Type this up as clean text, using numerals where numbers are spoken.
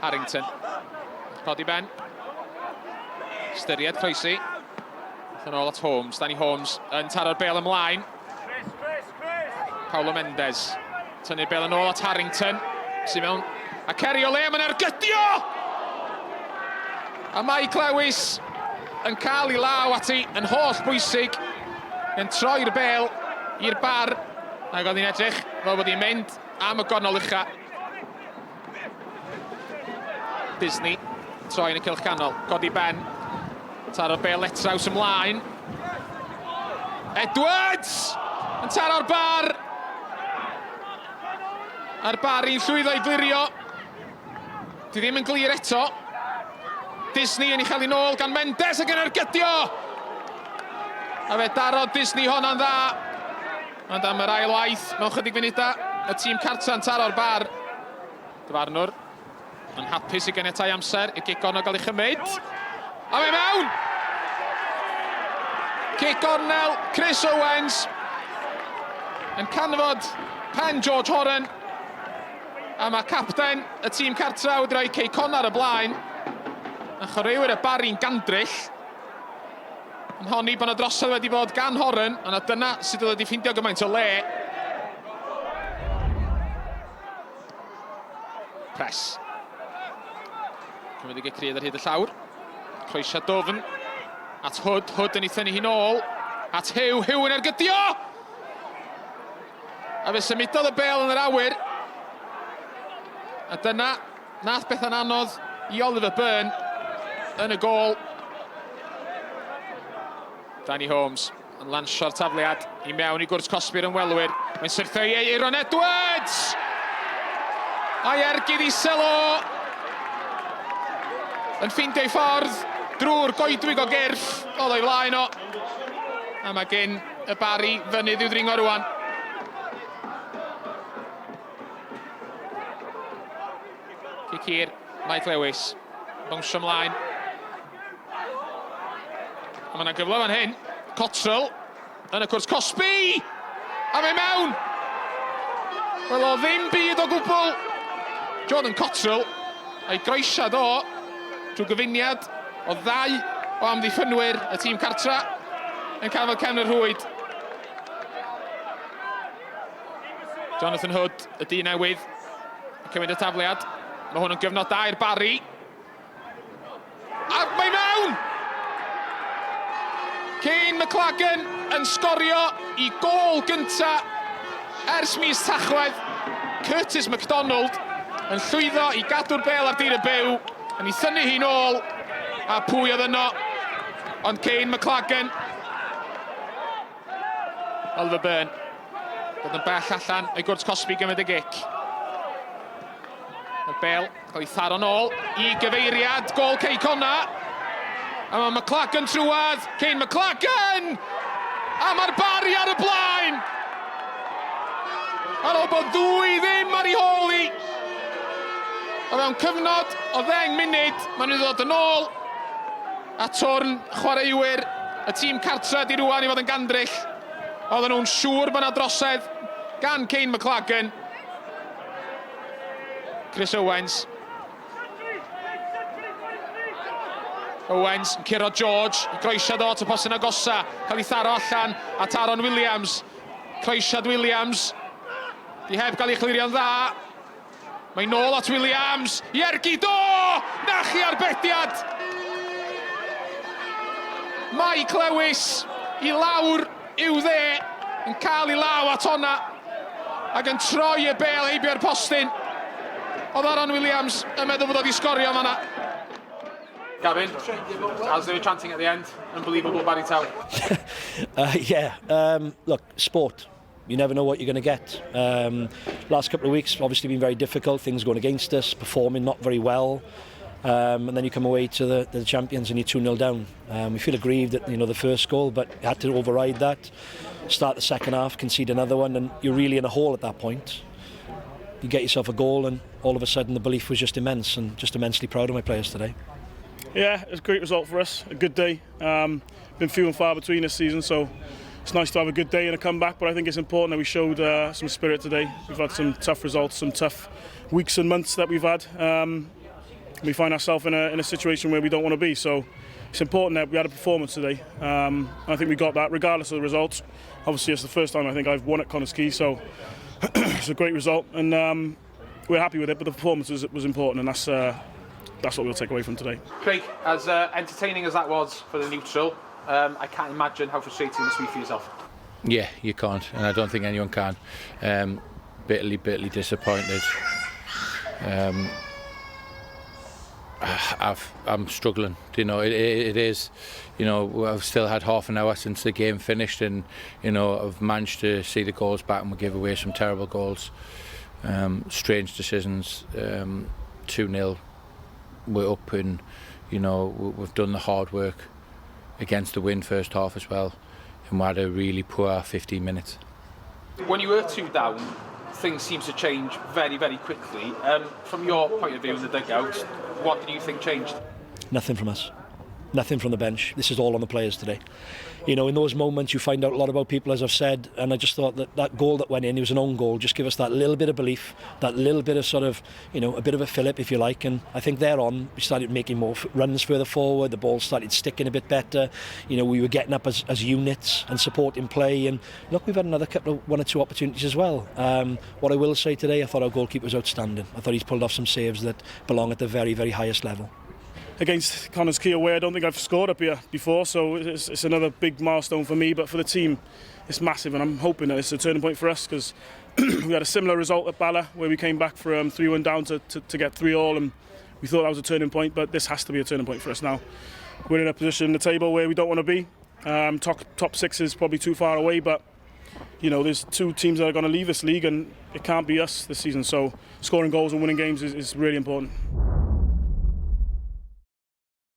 Harrington. Codi ben. Styried croesi. Aeth yn ôl at Holmes. Danny Holmes yn taro'r bel ymlaen. Paulo Mendes. Tynnu'r bel yn ôl at Harrington. Sy'n mewn. A Ceri o le, mae'n ergydio! A Mike Lewis yn cael ei law ati yn holl bwysig. Yn troi'r bel i'r bar. Ac oedd hi'n edrych fel bod hi'n mynd am y gornel ucha. Disney, troi yn y cylch canol, codi ben, taro'r bel letraws ymlaen. Edwards! Yn taro'r bar! A'r Barri'n llwyddo i glirio. Di ddim yn glir eto. Disney yn ei chael ei nôl gan Mendes ac yn ergydio! A fe darodd Disney honna'n dda. Ond am yr ail waith, mewn chydig funudau, y tîm cartra'n taro'r bar. Dyfarnwr yn hapus i ganiatau amser i'r gic gornel gael ei chymryd. A mae mewn! Cic gornel, Chris Owens yn canfod pen George Horan. A mae capten y tîm cartra wedi rhoi Cei Connah ar y blaen. A chwaraewyr y Barri'n gandryll. Yn honni bod yna drosedd wedi bod gan Horan, ond dyna sut oedd wedi ffeindio gymaint o le. Press. Cymryd y gic rydd ar hyd y llawr. Croesiad dwfn. At Hood, Hood yn ei thynnu hi'n ôl. At Hugh, Hugh yn ergydio! A fe symudodd y bel yn yr awyr. A dyna Nath bethau'n anodd i Oliver Byrne yn y gôl. Danny Holmes yn lansio'r tafliad i mewn i gwrs cosbi'r ymwelwyr. Mae'n syrthio i Aaron Edwards! A'i ergyd isel o! Yn ffeindio ei ffordd drwy'r goedwig o gyrff oedd o'i flaen o. A mae gen y Barri fynydd i'w ddringo rwan. Cic hir, Mike Lewis. Bownsio ymlaen. A mae yna gyfle fan hyn. Cottrell yn y cwrs cosbi! A mae mewn! Wel, o ddim byd o gwbl. Jordan Cottrell a'i groesiad o drwy gyfuniad o ddau o amddiffynwyr y tîm cartra yn cael fel cefn y rhwyd. Jonathan Hood, y dyn newydd, yn cymryd y tafliad. Mae hwn yn gyfnod da i'r Barri. A mae mewn! Kane McLagan yn sgorio i gôl gynta ers mis Tachwedd. Curtis McDonald yn llwyddo i gadw'r bel ar dir y byw, yn ei thynnu hi'n ôl, a pwy oedd yno? Ond Kane McLagan. Oliver Byrne. Dod yn bell allan o'i gwrs cosbi gymryd y gic. Mae'r bel cael ei tharo nôl i gyfeiriad gôl Cei Connah. A mae McLagan trwad. Kane McLagan! A mae'r Barri ar y blaen! Ar ôl bod ddwy ddim ar ei hôl i. O fewn cyfnod o ddeng munud, maen nhw'n dod yn ôl. A twrn chwaraewyr y tîm cartra di rwan i fod yn gandryll. Oedden nhw'n siŵr bod yna drosedd gan Kane McLagan. Chris Owens. Owens yn curo George, i groesiad o at y postyn agosa, cael ei tharo allan at Aaron Williams. Croesiad Williams, di heb gael ei chlirio'n dda. Mae nôl at Williams, i ergyd o! Na chi arbediad! Mike Lewis i lawr i'w dde, yn cael ei law at honna, ac yn troi y bel heibio'r postyn. Oedd Aaron Williams yn meddwl bod o wedi sgorio fanna. Gavin, as they were chanting at the end, unbelievable Barry Town. Yeah, look, sport. You never know what you're going to get. Last couple of weeks, obviously been very difficult, things going against us, performing not very well. And then you come away to the, the champions and you're 2-0 down. We feel aggrieved at you know the first goal, but had to override that. Start the second half, concede another one, and you're really in a hole at that point. You get yourself a goal, and all of a sudden the belief was just immense, and just immensely proud of my players today. Yeah, it's a great result for us, a good day. Been few and far between this season, so it's nice to have a good day and a comeback, but I think it's important that we showed some spirit today. We've had some tough results, some tough weeks and months that we've had. We find ourselves in a situation where we don't want to be. So it's important that we had a performance today. I think we got that, regardless of the results. Obviously, it's the first time I think I've won at Connah's Quay, so it's a great result, and we're happy with it. But the performance was important, and that's what we'll take away from today. Craig, as entertaining as that was for the neutral, I can't imagine how frustrating this be for yourself. Yeah, you can't, and I don't think anyone can. Bitterly, bitterly disappointed. I'm struggling. You know, it is. You know, I've still had half an hour since the game finished, and you know, I've managed to see the goals back, and we gave away some terrible goals, strange decisions. 2-0, we're up, and you know, we've done the hard work against the wind first half as well, and we had a really poor 15 minutes. When you were 2 down, things seem to change very, very quickly. From your point of view in the dugout, what do you think changed? Nothing from us. Nothing from the bench. This is all on the players today. You know, in those moments you find out a lot about people, as I've said, and I just thought that that goal that went in, it was an own goal, just give us that little bit of belief, that little bit of sort of, you know, a bit of a fillip, if you like, and I think thereon we started making more runs further forward, the ball started sticking a bit better, you know, we were getting up as units and supporting play, and look, we've had another couple of 1 or 2 opportunities as well. What I will say today, I thought our goalkeeper was outstanding. I thought he's pulled off some saves that belong at the very, very highest level. Against Connah's Quay away, I don't think I've scored up here before, so it's another big milestone for me, but for the team it's massive, and I'm hoping that it's a turning point for us, because we had a similar result at Bala where we came back from 3-1 down to get 3-3, and we thought that was a turning point, but this has to be a turning point for us now. We're in a position in the table where we don't want to be. Top 6 is probably too far away, but you know, there's 2 teams that are going to leave this league, and it can't be us this season, so scoring goals and winning games is really important.